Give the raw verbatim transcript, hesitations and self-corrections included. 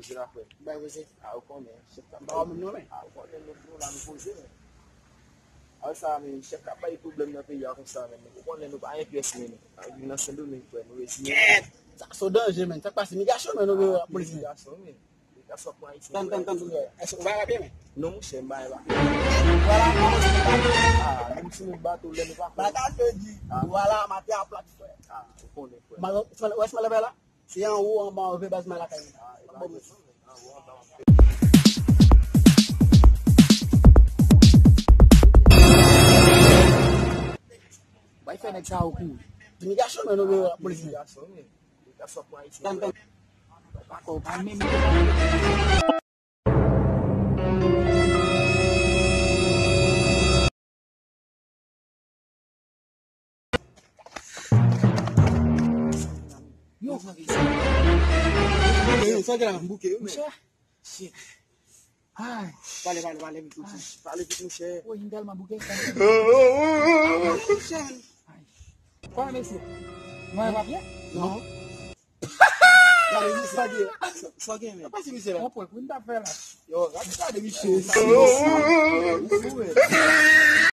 Poze la, frè. Bay poze. A, ou konnen, chèf k ap bay. Ba ou menm non, men. A, ou konnen, nou, nou la, nou poze, men. A, sa, men, chèf k ap bay pwoblèm nan peyi a konsa, men. Ou konnen, nou pa gen pyès, men. Nou viv nan Sendomeng, frè, nou reziye. Kèt! Sa, se danje, men. Sa k pase, migrasyon, men, nou, a, lapolis, men. Migrasyon, men. Migrasyon pou Ayisyen, frè. Tann, tann, tann, tann. Èske ou pa rapye, men? Non, monchè, m pa rapye. Vwala, m pa konn si nou pa. A, menm si nou bato, lè nou pa konn. Bagay yo di, a, vwala, maten a plat, frè. A, ou konnen, frè. Wè sa m leve la? Se anwo, anba, anvè baz mwen lakay mwen. Bay fè nèg sa yo kouri. Imigrasyon, men, nou, lapolis, men. Tann, tann. Pa menm. Yo. Yo, sa gen la, m bouke, yo, men. Monchè. Shit. Ay. Pale, pale, pale vit, monchè. Pale vit, monchè. Woy, m tèlman bouke. Monchè. Ay. Kòman mesye? Nou wè papye? Non. Gade misye. Sa gen, sa gen, men. Pase misye la. Yon prank, wi, m t ap fè la. Yo, gade, gade misye. Sa gen misye.